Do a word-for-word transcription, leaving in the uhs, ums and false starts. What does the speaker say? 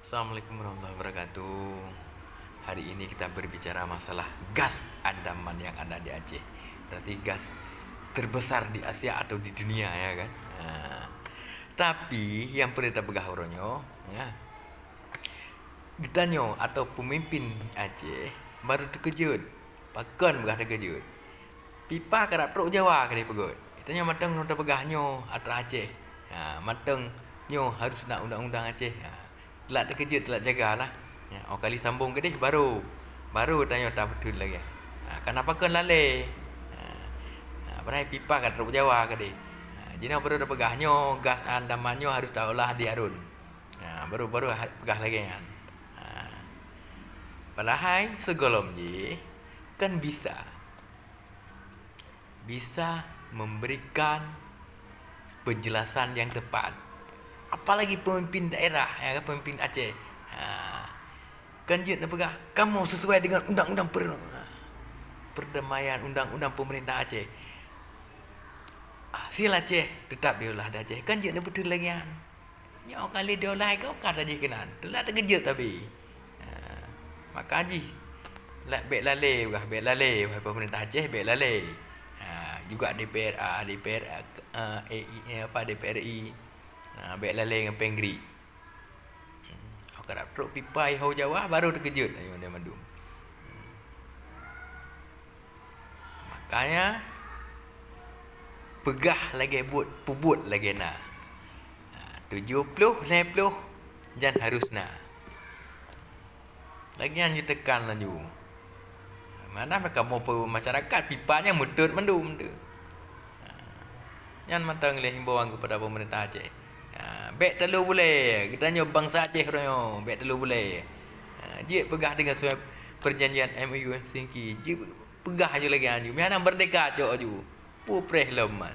Assalamualaikum warahmatullahi wabarakatuh. Hari ini kita berbicara masalah gas Andaman yang ada di Aceh. Berarti gas terbesar di Asia atau di dunia, ya kan? Ha. Tapi yang perlu kita peugah uroe nyoe, ya. Geutanyoe atau pemimpin Aceh baru terkejut. Pakon peugah terkejut? Pipa karab trok Jawa keudeh peugot. Tanyoe mantong nyoe tapeugah nyoe atra Aceh. Ha, mantong nyoe harus na undang-undang Aceh. Ha, telat terkejut, telat jaga lah. Ha, oh kali sambung keudeh baru. Baru tanyoe tabeutôi lagi. Ha, kenapa kon lalé? Ha, ha, padahai pipa ka trok Jawa keudeh. Ha, jinoe baru tapeugah nyoe gas Andaman nyoe harus taolah di Arun. Ha, baru, baru ha-, peugah lagi kan. Ha. Padahai sigohlom jih kan bisa. Bisa memberikan penjelasan yang tepat. Apalagi pemimpin daerah, ya kan, pemimpin Aceh. Ha. Kan jeuet neupeugah, "Kamoe sesuai dengan undang-undang per-, perdamaian, undang-undang pemerintah Aceh. Hasil Aceh tetap diolah di Aceh." Kan jeuet neubeutôi lagi nyan. Nyoe kali diolah ka, ka tajih keunan. Telat terkejut tapi. Ha, maka jih, la-, bèk lalé, wah, bèk lalé, wahai pemerintah Aceh, bèk lalé. Ha, juga D P R A, D P R A, eh, A I, eh, apa, D P R I. Ha, bèk lalé ngon péng grik. Hmm, karab trok pipa i ho Jawa, baru terkejut ayue nyan mandum. Makanya, peugah lagèe buet, peubuet lagèe na. Ha, tujoh ploh, lhèe ploh, nyan harus na. Lagèe nyan jitekan laju. Mana kamoe pe-, masyarakat pipa nyan meutot mandum tu. Ha, nyan mantong lé himbauan kepada pemerintah Aceh. Ha, bèk talo bulèe, geutanyoe bansa Aceh uroe nyoe, bèk talo bulèe. Ha, jeuet peugah dengan sesuai perjanjian M O U Helsinki. Jeuet peugah aju lagèe nyan aju. Meuhana merdeka cok aju. Peue preh lom man.